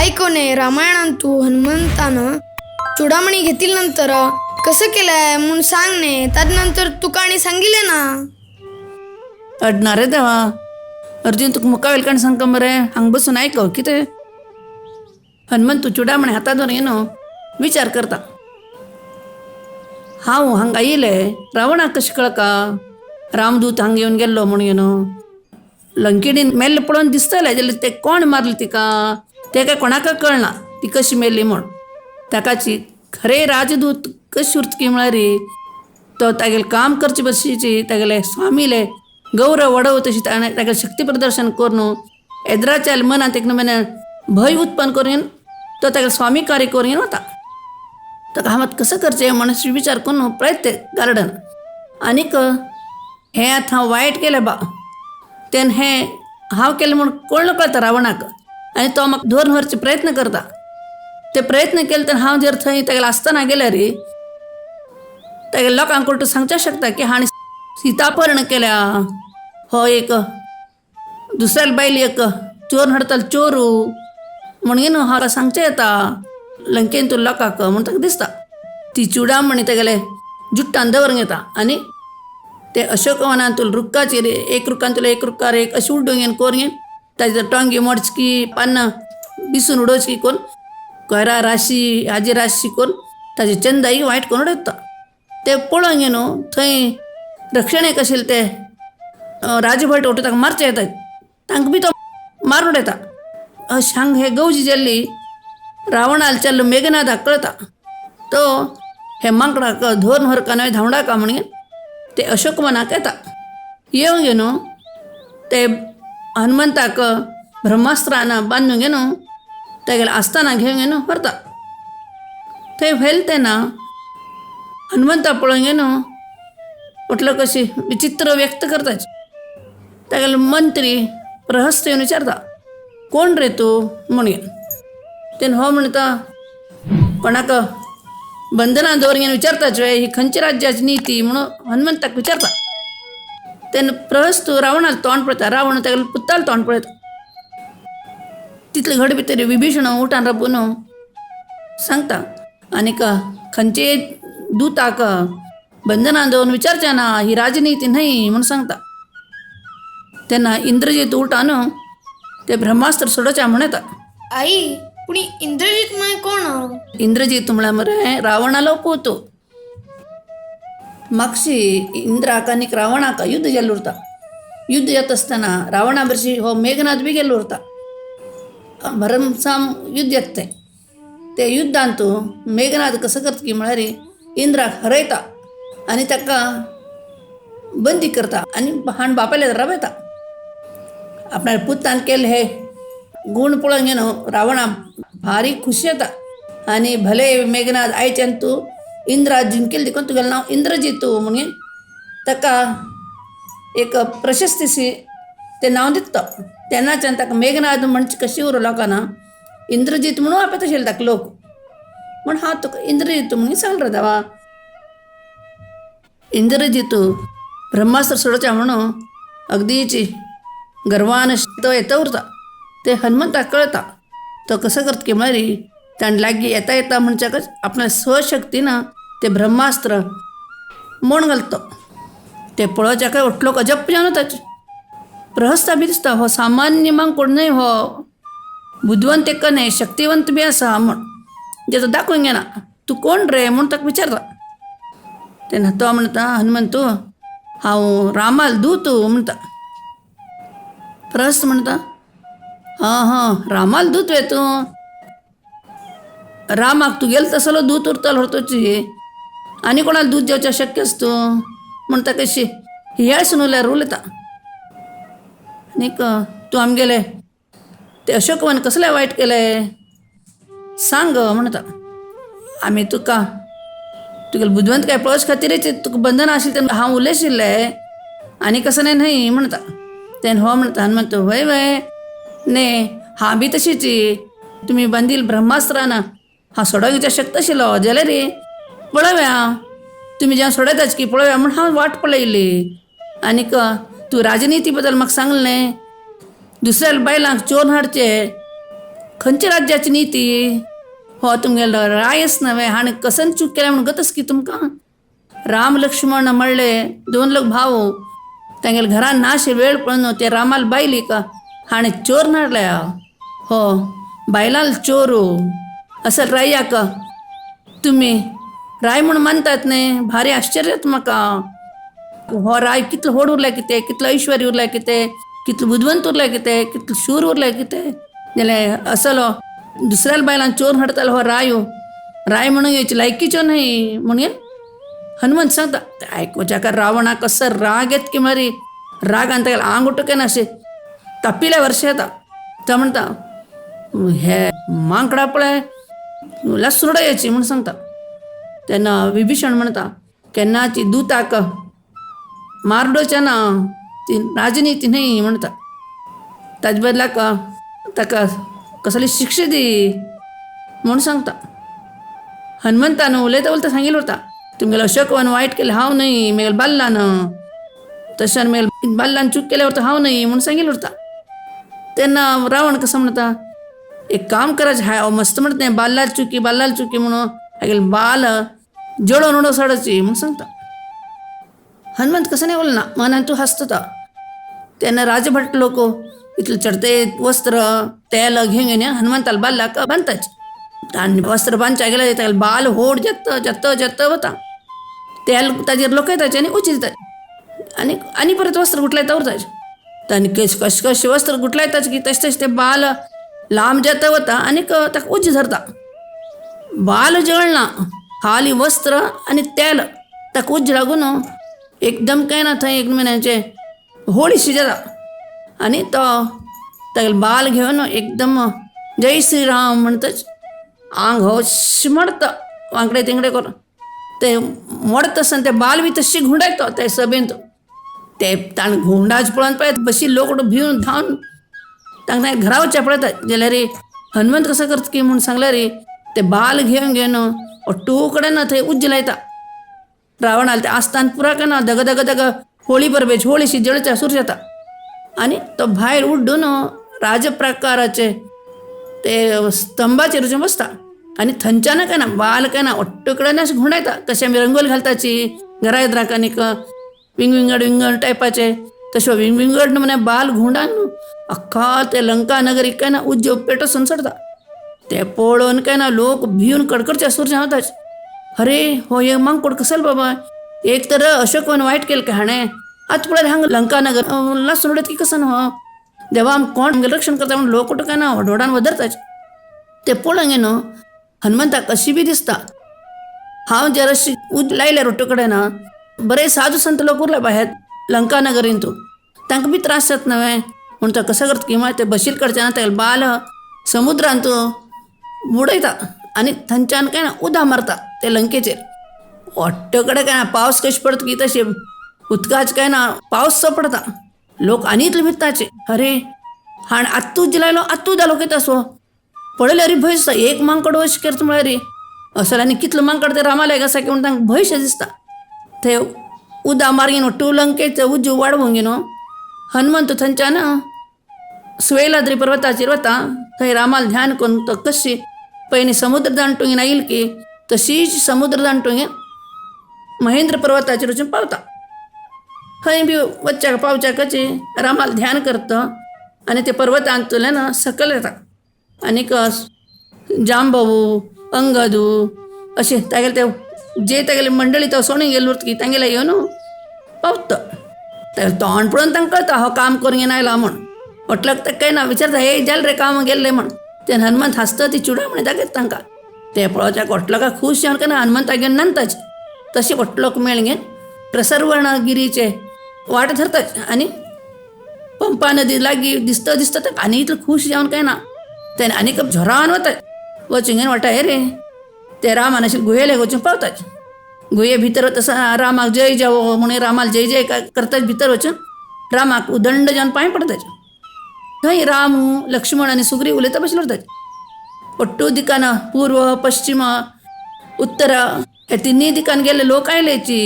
ऐकवणे रामायणात तू हनुमंतानं चुडामणी घेतील नंतर कसं केलंय म्हणून सांगणे, त्यानंतर तुका आणि सांगितले ना. अडणार रे देवा. अर्जुन, तुका मुखावेल काण सांगता मरे, हांग बसून आयकव कितें. हनुमंत तू चुडामणी हाता धरून येनो विचार करता, हांव हांगा येयले रावणाक कशें कळका रामदूत हांगा येवन गेल्लो म्हणून येनो. लंकिणीन मेल्ले पळोवन दिसतलें जाल्यार ते कोण मारले तिका तें काय कोणाक कळना ती कशी मेल्ली म्हूण. ताकाची खरें राजदूत कशी उरतकी म्हळ्यार तो तागेलें काम करचे बशीची तागेले स्वामीले गौरव वाडोव तशी ताणें तागेलें शक्ती प्रदर्शन करून एद्राच्या मनांत एक नव्यान भंय उत्पन्न करून तो तागेले स्वामी कार्य करून वता. ताका हांव आतां कसो करचें म्हण विचार करून पळयत ते गार्डन आनीक हें आतां हांव वायट केलें बा तेन्ना हें हांव केलें म्हूण कोण कळटा रावणाक आनी तो म्हाका धरून व्हरचे प्रयत्न करता. ते प्रयत्न केले तेन्ना हांव जर थंय तागेले आसतना गेल्यार तागेल्या लोकांक कोण सांगचें शकता की हाणें सीतापर्ण केल्या, हो एक दुसऱ्या बायल एक चोर हाडतालो चोरू म्हणून न्हू हांव सांगचें येता लंकेन तूं लोकांक म्हूण ताका दिसता. ती चुडामणी तागेले जुट्टान दवरूंक येता आनी ते अशोकवनांत तुला रुखाचेर एक रुखान तुला एक रुखार एक अशें उड्डूंक येवन करून घेवन ताजे टोंगी मोडची पानां बिसून उडोवची करून कोयरा राशी हाजी राशी करून ताजे चंदाई वायट करून उडयता. ते पळोवंक न्हू थंय रक्षणेक आशिल्ले ते राजभट वटून ताका मारचे येतात तांकां बी तो मारून उडयता. अशें हांगा हे गवजी जाल्ली रावणाल चल्लो मेघनादाक कळता तो हे माकडाक धरून व्हरका न्हय धांवडाका म्हणून ते अशोकवनाक येता. येवन घेवन ते हनुमंताक ब्रह्मास्त्रान बांदून घेवन तागेले आस्थाना घेवन घेवन व्हरता. थंय व्हेल तेन्ना हनुमंता पळोवन घेवन म्हटलं कशी विचित्र व्यक्त करता. तागेलो मंत्री प्रहस्त येवन विचारता कोण रे तूं म्हणून. तेन्ना हो म्हणटा कोणाक बंधनां दवर घेवन विचारता ही खंयच्या राज्याची नीती म्हणून हनुमंताक विचारता. तेन्ना प्रहस्त रावणाक तोंड पळयता, रावण तागेले पुताल तोंड पळयता. तितले घड भितर विभीषण उठान राबून सांगता आनीक खंयचे दूताक बंधनां दवरून विचारचें ना ही राजनीती न्हय म्हूण सांगता. तेन्ना इंद्रजीत उठान ते ब्रह्मास्त्र सोडोवचें म्हूण येता. आई, पूण इंद्रजीत म्हळ्यार कोण? इंद्रजीत म्हळ्यार मरे रावणालो पूत. मागशी इंद्राक आनीक रावणाक युद्ध जाल्लें उरता. युद्ध जाता आसतना रावणा भरशी हो मेघनाद बी गेल्लो उरता. भरमसाम युद्ध जाता तें. ते युद्धांत मेघनाद कसो करता की म्हळ्यार इंद्राक हरयता आनी ताका बंदी करता आनी हाण बापायल्या रावयता. आपल्या पुतान केल्ले हे गूण पळोवन घेवन रावणा भारी खुशी जाता आनी भले मेघनाद आयच्यान तूं इंद्रा जिंकेल देखून तुगेलें नांव इंद्रजीत म्हणून ताका एक प्रशस्तीशी तें नांव दिता. तेन्नाच्यान ताका मेघनाद म्हणचे कशी उरो लोकांना इंद्रजीत म्हणून आपयता आशिल्ले ताका लोक म्हण हांव तुका इंद्रजीत म्हणून सांगलें रे देवा. इंद्रजीत ब्रह्मास्त्र सोडोवचें म्हणून अगदीची गर्वान तो येता उरता. ते हनुमंताक कळता तो कसो करता की म्हळ्यार ताणें लागीं येता येता म्हणच्याकच आपल्या स्वशक्तीन ते ब्रह्मास्त्र मोण घालता. ते पळोवच्याकय उठलो अजप जावन वता. प्रहस्ता बी दिसता हो सामान्य मांकोड न्हय, हो बुदवंत एक न्हय शक्तिवंत बी आसा म्हूण जेचो दाखोवंक घेना. तूं कोण रे म्हूण ताका विचारता. तेन्ना तो म्हणटा हनुमंतू हांव रामाल दूत म्हणटा. प्रहस्त म्हणटा हां हां रामाल दूत वे तूं, रामाक तूं गेलो तसलो दूत उरतालो व्हरतोची आनी कोणाक दूत जेवचें शक्य आसा तूं म्हणटा. कशी हियाळ उरल्यार उलयता आनीक तूं आमगेले ते अशोकवन कसलें वायट केलें सांग म्हणटा. आमी तुका तुगेले बुदवंत काय पळोवचे खातीरच तुका बंधन आशिल्लें तेन्ना हांव उलयशिल्लें आनी कसलें न्हय म्हणटा. तेन्ना हो म्हणटा हनुमंत वय वय न्ही हांव बी तशीच तुमी बांदील ब्रह्मास्त्रान हांव सोडोवंक घेवच्या शक्त आशिल्लो जाल्यार रे पळोवया तुमी जेन्ना सोडयताच की पळोवया म्हूण हांव वाट पळयली. आनीक तूं राजनिती बद्दल म्हाका सांगलें दुसऱ्या बायलांक चोरून हाडचे खंयच्या राज्याची नीती? हो तुमगेलो रायच नव्हे, हाणें कसन चूक केल्या म्हणून गतस की तुमकां? राम लक्ष्मण म्हणले दोन लोक भाऊ, तांगेले घरान नाशे वेळ पळोवन ते रामाल बायली का हाणें चोर नाडल्या, हो बायलाल चोरू असं रायाक तुमी राय म्हूण मानतात न्ही, भारी आश्चर्य म्हाका. हो राय कितलो होड उरला कितें, कितलो ऐश्वर्य उरला कितें, कितलो बुदवंत उरला कितें, कितलो शूर उरला कितें, जाल्यार असलो दुसऱ्या बायलान चोर हाडतालो हो रायो, राय म्हणून येवची लायकीचो न्हय म्हणून हनुमंत सांगता. आयकुच्याका रावणाक कसो राग येत की मारी रागान तागेलें आंग उठूंक येना अशें तापिल्या वर्ष येता. तो म्हणटा हे मांकडा पळय लसुडो याची म्हूण सांगता. तेन्ना विभीषण म्हणटा केन्नाची दुताक मारडोचें ना, ती राजनीती न्हय म्हणटा. ताजे बदलाक ताका कसली शिक्षा दी म्हूण सांगता. हनुमंतान उलयता उलयता सांगिल्लें उरता, तुमगेलो अशोकवन वायट केलें हांव न्हय, म्हगेल्या बाल्लान, तशें म्हगेल्या बाल्लान चूक केल्यावर तर हांव न्हय म्हूण सांगिल्लें उरता. तेन्ना रावण कसो म्हणटा, एक काम करायचें हांव मस्त म्हणटा तें बाल्लाल चुकी बाल्लाल चुकी म्हणून हागेले बाल जळोवन उडोवं साडची म्हूण सांगता. हनुमंत कसं नाही बोलना, मनान तूं हासता. तेन्ना राजभट लोक इतले चडते वस्त्र तेल घेवन घेवन हनुमंताला बाल्लाक बांदताच. आनी वस्त्र बांदच्या गेल्यार तागेले बाल होड जाता जाता जाता वता, तेल ताजेर लोकयताचे आनी उची दितात आनी आनी परत वस्त्र गुटलायता उरताचे. आनी कशें कशें वस्त्र गुटलायताच की तशें तशें तें बाल लांब जाता वता आनी ताका उज्ज धरता. बाल जळना, खाली वस्त्र आनी तेल ताका उज्ज लागून एकदम काय ना थंय एक म्हयन्याचें होळीशी जाता आनी तो तागेलो बाल घेवन एकदम जय श्रीराम म्हणटच आंग हश मोडता वांकडे तिंकडे करून ते मोडत आसतना ते बाल बी तशी घुंवडायता ते सभेंत. ते ताणें घुंवडाच पळोवन पळय बशी लोक भिवन धांवन तांकां घरा वचचें पळयता. जाल्यार रे हनुमंत कसो करता की म्हूण सांगल्यार रे ते बाल घेवन घेवन ഒट्टू कडेन थंय उज्ज लायता. रावणाले ते आस्थान पुरा केन्ना दग दग दग होळी परबेची होळी जळच्या सूर जाता आनी तो भायर उड्डून राजप्रकाराचे ते स्तंभाचेर वचून बसता आनी थंयच्यान काय ना बाल काय ना ഒट्टू कडेन अशें घुंवडायता. कशें आमी रंगोली घालताची घरा येद्राक आनीक विंगविंगड विंगड टायपाचे, तशें विंगविंगड म्हणे बाल घुंवडान अख्खा ते लंका नगरीक काय ना उज्ज पेटो सोडता. ते पळोवन काय ना लोक भिवन कडकडचे सूर जावताच. अरे हो हे मांकोड कसल बाबा, एक तर अशोकवन वायट केलें काय हाणें, आतां पळय हांगा लंका नगर लासून उडयत की कसो हो देवा आम कोण आमगेलें रक्षण करता म्हणून लोक काय ना व्हडव्हडान वदरताच. ते पळोवंक न्हू हनुमंताक कशी बी दिसता, हांव जराशी उद लायल्या रोट्टो कडेन ना बरे साधू संत लोक उरले बाहेर लंका नगरीन तूं तांकां बी त्रास जाता नव्हे म्हूण तो कसो करता की मागीर ते बशील कडचे ना तागेले बाल समुद्रांत बुडयता आनी थंयच्यान काय ना उदक मारता ते लंकेचेर. ओट्ट कडेन काय ना पावस कशें पडटा की तशें उदकाचें काय ना पावस सो पडटा. लोक आनी इतले भिताचे, अरे हाण आत्तूच जिलायलो आत्तू जालो कितें असो पळयल्यार रे भंय दिसता. एक मांकड अशें करता म्हळ्यार रे असो आनी कितलो मांकड ते रामालयाक आसा की म्हूण तांकां भंय शें दिसता. थंय उदक मारगीन टू लंकेचो उजो वाडोवंक न्हू हनुमंत थंयच्यान सुवेलाद्री पर्वताचेर वता. थंय रामाल ध्यान करून तो कशी पयलीं समुद्र दांटूंक आयल की तशीच समुद्र दांटूंक महेंद्र पर्वताचेर वचून पावता. थंय बी वच्च्याक पावच्याकच रामाल ध्यान करता आनी ते पर्वतांतल्यान सकयल येता आनीक जांबवू अंगदू अशें तागेले ते जे तागेले मंडळी तो सोडून गेलो की तांगेले येवन पावता. तागेलें तोंड पळोवन तांकां कळटा हो काम करूंक येना आयला म्हूण. म्हटल्यार ताका काय ना विचारता हे जालें रे काम गेल्लें म्हूण. ते हनुमंत हांसता ती चुडा म्हण दाखयता तांकां. ते पळोवच्याक व्हडलो खूश जावन काय ना हनुमंताक घेवन नंदताच. तशें व्हडलोक मेळ्ळें घेवन प्रसर्वणगिरीचे वाट धरताच आनी पंपा नदी लागीं दिसता दिसता ताका आनी इतलो खूश जावन काय ना तेन्ना आनीक झोरान वता वचून घेवन वाटा हे रे ते रामान अशें गुहेले वचून पावताच. गुहे भितर तसो रामाक जय जावो म्हणून रामाक जय जय करताच भितर वचून रामाक उदंड जावन पांय पडताच. थंय राम लक्ष्मण आनी सुग्रीव उलयता बशिल्ले उरताच. ಒಟ್ಟು ದಿಕ್ಕಾನ पूर्व पश्चिम उत्तर हे तिन्ही दिकान गेले लोक आयलेची,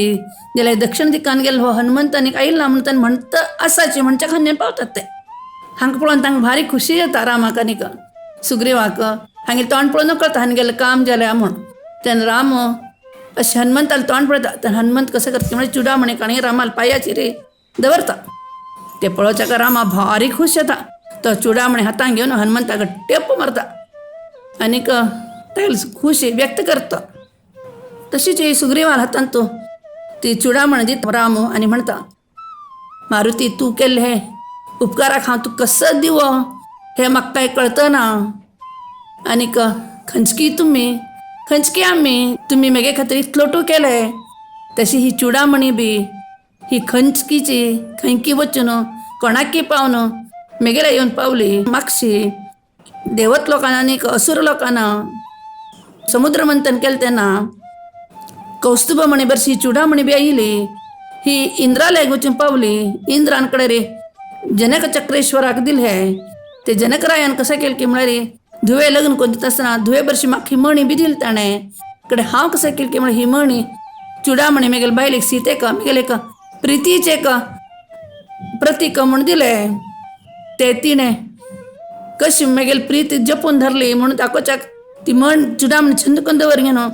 जाल्यार दक्षिण दिकान गेले हो हनुमंत आनीक आयला म्हूण ताणें म्हणटा आसाची म्हणच्या खांद्यान पावतात ते. हांकां पळोवन तांकां भारी खुशी जाता रामाक आनीक. सुग्रीवाक हांगेलें तोंड पळोवन कळता हांगेलें काम जालें म्हूण. तेन्ना राम अशें हनुमंतालें तोंड पळयता तेन्ना हनुमंत कसो करता म्हणजे चुडामणी काणी रामाल पांयाचेर दवरता. ते पळोवच्याक रामा भारी खूश जाता. तो चुडामणी हातान घेवन हनुमंताक टेप मारता आनीक तागेली खुशी व्यक्त करता. तशीच ही सुग्रीवाल हातान तो ती चुडामणी दिता राम आनी म्हणटा, मारुती तूं केल्ले हे उपकाराक हांव तुका कसो दिवो हें म्हाका कांय कळतना. आनीक खंयची तुमी खंयची आमी तुमी म्हगे खातीर इतलो टू केले, तशी ही चुडामणी बी ही खंयचीची खंयकी वचून कोणाकी पावन मेगेल्या येवन पावली. मागशी देवत लोकांना आनीक असूर लोकांना समुद्र मंथन केलें तेन्ना कौस्तुभ म्हणी बरशी चुडामणी बी आयली, ही इंद्रालयाक वचून पावली. इंद्रान कडे रे जनक चक्रेश्वराक दिले ते जनकरायान कशें केलें की म्हळ्यार धुवे लग्न करून दिता आसतना धुवे बरशी म्हाका ही मणी बी दिली ताणें. कडे हांव कशें केलें की म्हळ्यार ही मणी चुडामणी मेगेले बायलेक सीतेक मेगेले एक प्रितीचें एक प्रतीक म्हूण दिलें. ते तिणें कशी मेगेली प्रीत जपून धरली म्हणून दाखोवच्याक ती म्हण चुडामणी छंद करून दवर न्हू.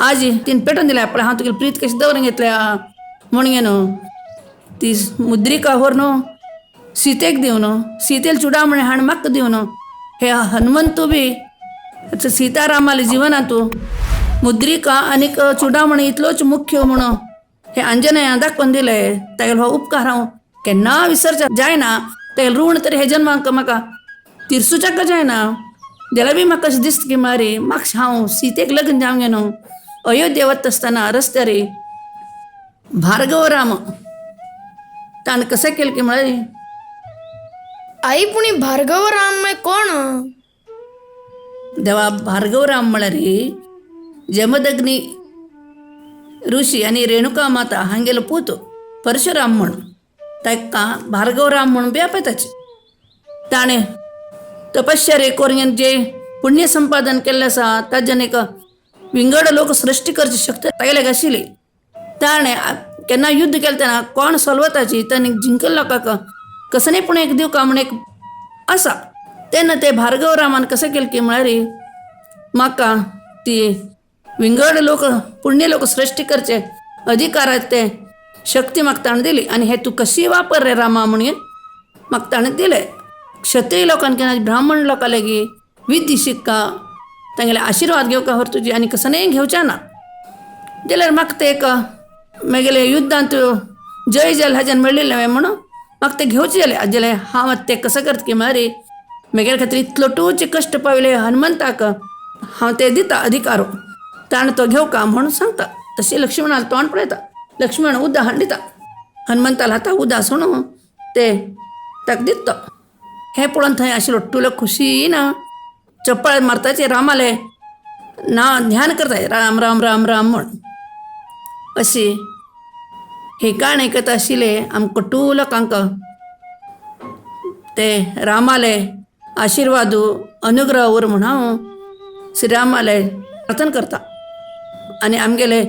आजी तिने पेटून दिल्या पण हांव तुगेली प्रीत कशी दवरून घेतल्या म्हूण न्हू. ती मुद्रिका व्हरून सीतेक दिवन सीतेल चुडामणी हाण म्हाका दिवन हे हनुमंतू बी सीतारामाले जिवनांतू मुद्रिका आनीक चुडामणी इतलोच मुख्य म्हणून हे आंजनेयान दाखोवन दिले. तागेलो हो उपकार हांव केन्ना विसरच्या जायना. तागेलो ऋण तरी हे जन्माक म्हाका तिरसुच्याक जायना. जाल्यार बी म्हाका अशें दिसता की मारी म्हाका हांव सीतेक लग्न जावंक न्हू. अयोध्या वता आसतना रस्त्यार भार्गव राम ताणें कशें केलें की म्हळ्यार आई पुणी भार्गव राम मागीर कोण? देवा भार्गव राम म्हळ्यार जमदग्नी ऋषी आनी रेणुका माता हांगेलो पूत परशुराम म्हूण ताका भार्गव राम म्हूण बी आपयताची. ताणें तपश्चर्या करून जे पुण्य संपादन केल्लें आसा ताज्यान एक विंगड लोक सृश्टी करची शक्त तागेल्याक आशिल्ली. ताणें केन्ना युद्ध केलें तेन्ना कोण सोलवताची ताणें जिंकल लोकांक कसं पूण एक दिवका म्हूण एक आसा. तेन्ना ते भार्गव रामान कशें केलें की म्हळ्यार म्हाका ती विंगड लोक पुण्य लोक सृश्टी करचे अधिकारात ते शक्ती म्हाका ताणें दिली आनी हे तूं कशी वापर रे रामा म्हणून म्हाका ताणें दिलें. क्षत्रिय लोकांक केन्ना ब्राह्मण लोकां लागीं विद्या शिक्का तांगेले आशिर्वाद घेवका व्हर तुजी आनी कसं घेवचें ना. जाल्यार म्हाका ते एक मागीर युद्धांत जय जालें हाज्यान मेळिल्लें म्हणून म्हाका तें घेवचें जालें. जाल्यार हांव आतां तें कसो करता की म्हळ्यार म्हगेले खातीर इतलो टूचे कश्ट पावले हनुमंताक हांव तें दिता अधिकार ताणें तो घेवका म्हणून सांगता. तशें लक्ष्मणाक तोंड पळयता. लक्ष्मण उदक हाडून दिता हनुमंताला हाता उदक सोडून ते ताका दिता. हें पळोवन थंय आशिल्लो लोट्टुलो खुशी ना चप्पळ मारताचे रामाले ना ध्यान करताय राम राम राम राम म्हूण. अशी ही काणी कथा आशिल्ले आमकां टू लोकांक ते रामाले आशिर्वादू अनुग्रह उर म्हूण हांव श्रीरामाले प्रार्थना करता. आनी आमगेले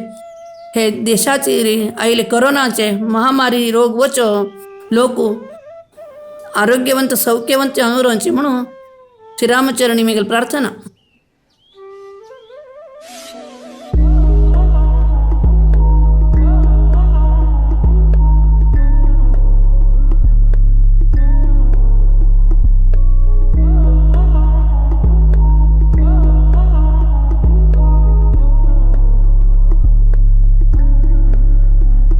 हे देशाचेर आयिल्ले कोरोनाचे महामारी रोग वचो लोक आरोग्यवंत सौख्यवंत उरोवचे म्हणून श्रीरामचरणी म्हगेली प्रार्थना.